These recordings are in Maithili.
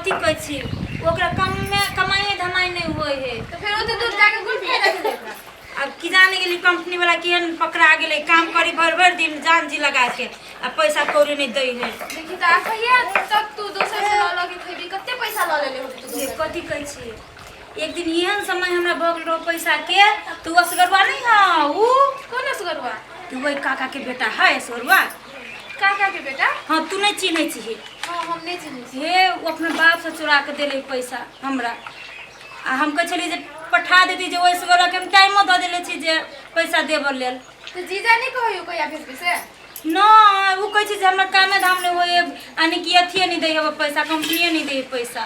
कथी कहै छी ओकरा कमे कमाइए धमाइ नहि होइ है। तऽ फेर ओते दूर जाके कोन फायदा भेलै ओकरा? आब की जाने गेली कंपनी वाला केहन पकड़ा गेलै, काम करी भरि भरि दिन जान जी लगा के आ पैसा कौड़ी नहि दै है। देखी तऽ आब कहिया तक तू दोसर से लऽ लऽ के खैबी? कते पैसा लऽ लेले होबी तू से दोसर? कथी कहै छी, एक दिन एहन समय हमरा भऽ गेल रहो पैसा के, तऽ उ असगरुआ नहि हँ उ। कोन असगरुआ? तऽ वही काका के बेटा है असगरुआ। काका के बेटा? हाँ, तू नहि चिन्है छिही। हाँ, हम नहि चिन्है छी। हे, ओ अपना बापसँ चोरा के देलै पैसा हमरा, आ हम कहै छलियै जे पठा देती जे ओहि के हम टाइमो दऽ देले छी जे पैसा देबऽ लेल। तऽ जीजा नहि कहियो कहिया भेजबै से? नहि, ओ कहै छै जे हमरा कामे धाम नहि होइ यानी कि अथिए नहि दै हबे पैसा, कंपनिए नहि दै है पैसा।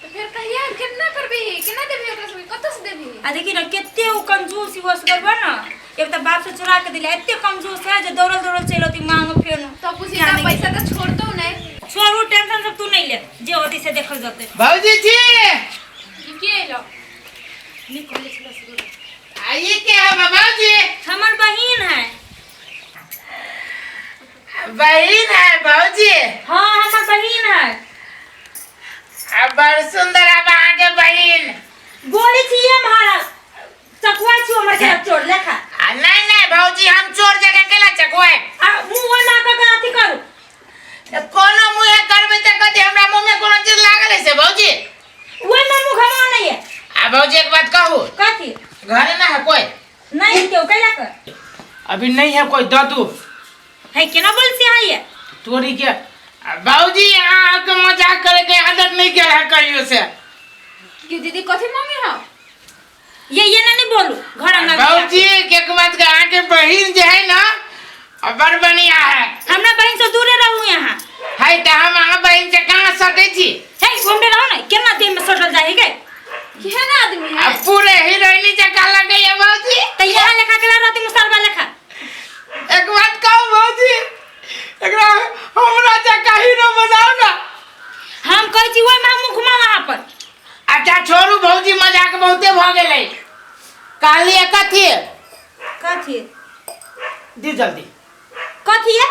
तऽ फेर कहिया केना करबी, केना देबही ओकरा सबके, कतऽ से देबही? आ देखी ने कते ओ कंजूस ओ असगरवा ने, एक तऽ बाप से चोरा के दिले, एते कंजूस है जे दौड़ल दौड़ल चलि अती मांग फेर। तब बुझी तऽ पैसा तऽ छोड़तौ नहि। छोड़ू, टेंशन सब तू नहीं ले, जे होती से देखल जते। भौजी जी। ई के एलो? नहीं कहले छलो असगरवा। आ ई के है भौजी? हमर बहिन है। बहिन है भौजी? हाँ, हमर बहिन है। आ बड़ सुंदर है अहाँके बहिन। बोले छियै महाराज, चकुआ छी हमर के चोर लेखा। आ नहीं नहीं भौजी, हम चोर जगह केला चकुआए? आ मुंह ओइ मा कऽ के अथी करू। कोनो मुँहे करबै तऽ कथी हमरा मुँह में कोनो चीज लागल है से भौजी? ओइ में मुंह घमा नहीं है। आ भौजी, एक बात कहू? कथी? घरे ना है कोई? नहीं क्यों कैला कर? अभी नहीं है कोई, दऽ दू। है केना बोल से है ये? तोरी के आ भौजी, अहाँ के मजाक करे के आदत नहीं के है कहियो से। कि दीदी, कथी मम्मी हो? ये ना नहीं बोलू घर अंगना। भौजी, के बात के अहाँ के बहिन जे है ना, आ बड़ बढ़िया है। हमरा बहिन से दूरे रहू यहाँ। है तऽ हम अहाँ बहिन से कहाँ सटै छी? हे, घूमते रहो ना, केना देह में सटल जाए है गे? केहन आदमी आ है? पूरे हीरोइनी जकाँ लगैया भौजी। त यहाँ लेखा के रहती मुसलमान लेखा। एक बात कहू भौजी, एकरा हमरा जकाँ हीरो बनाउ ना। हम कहै छी ओहि में मुँह घुमा वहाँ पर। अच्छा छोड़ू भौजी, मजाक बहुते भऽ गेलै। कहलियै कथी? कथी? दी जल्दी। कथी है?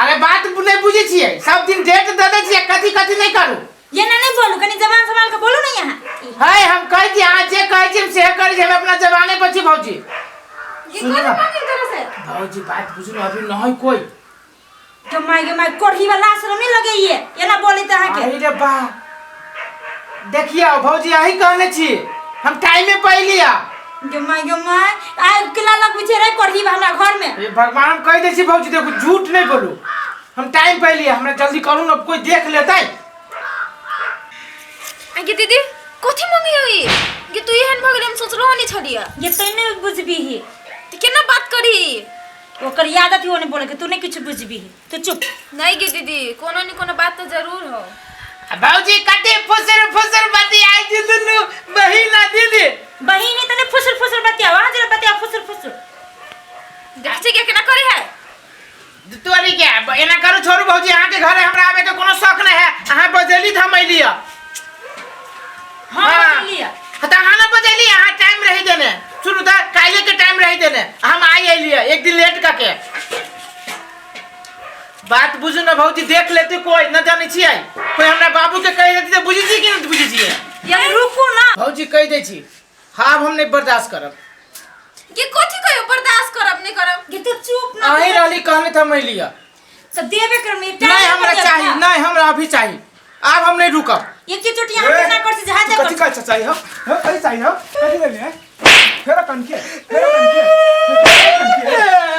अरे बात नहि बुझै छियै, सब दिन डेट दऽ दै छियै, कथी कथी नहि करू। ये ना नहीं बोलू, कनी जबान संभाल के बोलू ना यहाँ। है हम कहै छी, अहाँ जे कहै छी हम से करै छी, हम अपना जबाने पर छी भौजी। ये सुनू कथी ना। मांगे तोरा से? भौजी, बात बुझू ना, अभी नहीं कोई। तो my गे my, कोढ़ी वाला आश्रम नहीं लगे ये एना बोले त अहाँ के। अरे रे बा, देखियौ भौजी, अही कहने छी, हम टाइमे पहिले। गे my गे my, आइ केला लग बुझे रे कोढ़ी हमरा घर में। हे भगवान, हम कहि दै छी भौजी, देखू झूठ नहीं बोलू, हम टाइम पहिले, हमरा जल्दी करू ना, कोई देख लेतै। आ गे दीदी, कथी मंगे हो ई? गे तू एहन भऽ गेलै हम सोचलो नहि छलियै। ये तो नहीं बुझबीही। तऽ केना बात करी? ओकर आदत ही ओने बोले के, तू नहीं किछु बुझबीही, तू चुप। नहीं गे दीदी, कोनो ने कोनो बात तऽ जरूर हो। आ भौजी, कते फुसुर फुसुर बतियाइ छी दुनू बहिन आ दीदी। बहिन ही तने फुसुर फुसुर बतियाओ, अहाँ जरा बतियाओ फुसुर फुसुर। देखै छी के केना करे है। तोरी के एना करू, छोड़ू भौजी, अहाँके घरे हमरा आबे के कोनो शौक नहीं है। अहाँ बजेली तऽ हम अइली। हाँ। हाँ। बजेलियै। तऽ अहाँ ना बजेली, अहाँ टाइम रही देने, सुनू तऽ काल्हि के टाइम रही देने, हम आइ अइली एक दिन लेट कऽ के। बात बुझू ना भौजी, देख लेते कोई न जाने छियै, कोई हमरा बाबू के कहि देती तऽ बुझै छी कि नहि बुझै छियै? ये रुकू ना। भौजी, कहि दै छी, हाँ, आब हम नहीं बर्दाश्त करब। ये कथी कहियो बर्दाश्त करब नहीं करब? ये तू चुप ना। अहीं रहली कहने तऽ हम अइली। तो देबे करम ये। नहीं, हमरा चाही नहीं, हमरा अभी चाही, आब हम नहीं रुकब। एक चोट यहाँ पे ना कर से जहां कथी कर। कहै चाही हो? हो, कथी चाही हो? कथी लेली है? फेर कनके, फेर कनके, फेर कनके।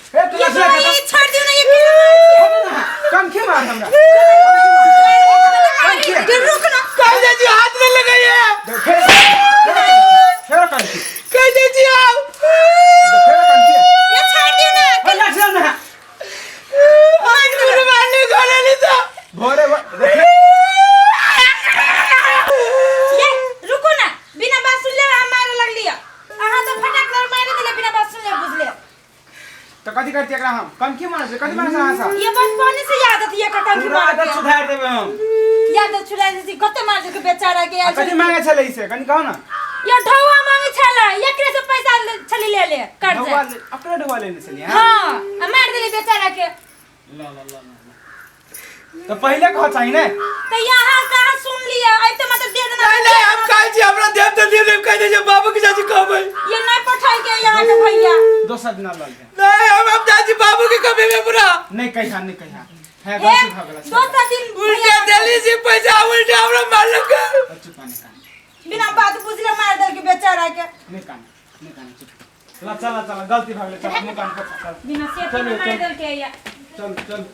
ए तू ये असला ये छोड़ दियो ना ये। कनके मार हमरा। कनके। ये रुक ना। कह दे जी, हाथ में लगाइए। फेर फेर कनके। कह दे जी, आओ। फेर कनके। ये छोड़ दियो ना। ए लक्ष्य ना। आज कुर्बानी घरे ली तो भोरे देख। ये रुको ना, बिना बात सुनले हम मारे लगलिया, अहाँ तो फटाक दर मारे देले बिना बात सुनले बुझले। तो कथी करती एकरा हम? कनके मार से कथी मार से अहाँ सब? ये बचपन से आदत ये का कंकी पूरा मार आदत के। सुधार देबै हम। आदत छुड़ा दे कते मार के बेचारा के। आ कथी मांगे छलै से कनी कहू ना। ये ढौआ मांगे छलै, एकरे से पैसा छली ले ले कर्ज। ढौआ अपने ढौआ लेने छलियै? हाँ, आ मार देले बेचारा के। ला ला ला ला। तो पहले कह चाहिए ने। तो यहाँ से अहाँ सुन लिअ, अइते मतलब दे देना। नहीं नहीं, हम कहै छी हमरा देब तऽ दियौ, नहीं कहि दै छै बाबू के चाची कहबै। ये नहीं पठाई के यहाँ के भैया। दोसर दिन लग गया। नहीं, हम चाची बाबू के कहबै में पूरा। नहीं कहिया, नहीं कहिया है, हे गलती भऽ गेल। दोसर दिन उल्टा देली छी पैसा, उल्टा हमरा मारलक। चुप, नहीं कान। बिना बात बुझले मार देलके बेचारा के। नहीं कान, नहीं कान, चुप। चला चला चला, गलती भऽ गेलै, चला मुँह कान पोछा, चल। बिना सेठ चलू, के मार चलू। देलके या। चल चल।